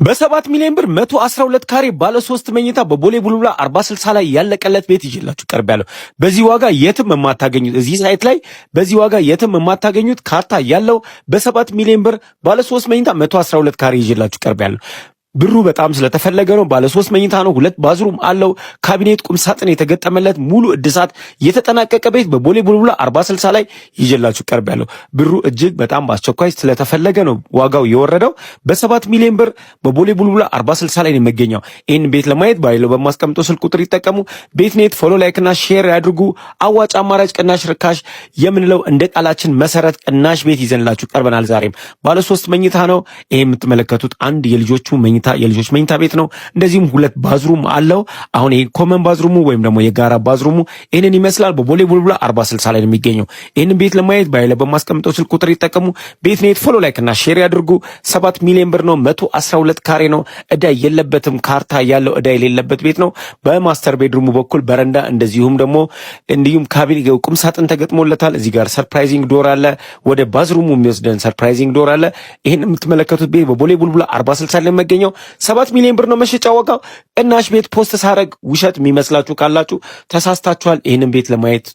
በ7 ሚሊዮን ብር 112 ካሬ ባለ 3 መኝታ በቦሌ ቡልቡላ 40/60 ላይ ያለቀለት ቤት ይዤላችሁ ቀርቤያለሁ። በዚህ ዋጋ የትም የማታገኙት፣ እዚህ site ላይ በዚህ ዋጋ የትም የማታገኙት፣ ካርታ ያለው በ7 ሚሊዮን ብር ባለ 3 መኝታ 112 ካሬ ይዤላችሁ ቀርቤያለሁ። ብሩ በጣም ስለተፈለገ ነው። ባለ 3 መኝታ ነው። ሁለት bathroom አለው። ካቢኔት፣ ቁም ሳጥን የተገጠመለት፣ ሙሉ እድሳት የተጠናቀቀ ቤት በቦሌ ቡልቡላ 40/60 ላይ ይዤላችሁ ቀርቤያለሁ። ብሩ እጅግ በጣም በአስቸኳይ ስለተፈለገ ነው ዋጋው የወረደው። በ7 ሚሊዮን ብር በቦሌ ቡልቡላ 40/60 ላይ ነው የሚገኘው። ይህን ቤት ለማየት bio ላይ በማስቀምጠው ስልክ ቁጥር ይጠቀሙ። ቤት ኔት follow፣ like እና share ያድርጉ። አዋጭ አማራጭ፣ ቅናሽ ርካሽ የምንለው እንደ ቃላችን መሰረት ቅናሽ ቤት ይዘንላችሁ ቀርበናል። ዛሬም ባለ 3 መኝታ ነው። ይሄ የምትመለከቱት አንድ የልጆቹ መኝታ የልጆች መኝታ ቤት ነው። እንደዚሁም ሁለት bathroom አለው። አሁን ይሄ common bathroom ኡ ወይም ደግሞ የጋራ bathroom ኡ ይህንን ይመስላል። በቦሌ ቡልቡላ 40/60 ላይ ነው የሚገኘው። ይህንን ቤት ለማየት bio ላይ በማስቀምጠው ስልክ ቁጥር ይጠቀሙ። ቤት ኔት follow፣ like እና share ያድርጉ። 7 ሚሊዮን ብር ነው። 112 ካሬ ነው። እዳ የለበትም። ካርታ ያለው፣ እዳ የሌለበት ቤት ነው። በ master bedroom ኡ በኩል በረንዳ እንደዚሁም ደግሞ እንዲሁም ካቢኔ፣ ቁም ሳጥን ተገጥሞለታል። እዚህ ጋር surprising door አለ። ወደ bathroom ኡ የሚወስደን surprising door አለ። ይህን የምትመለከቱት ቤት በቦሌ ቡልቡላ 40/60 ላይ የሚገኘው 7 ሚሊዮን ብር ነው መሸጫ ዋጋው። ቅናሽ ቤት post ሳረግ ውሸት የሚመስላችሁ ካላችሁ ተሳስታችኋል። ይህንን ቤት ለማየት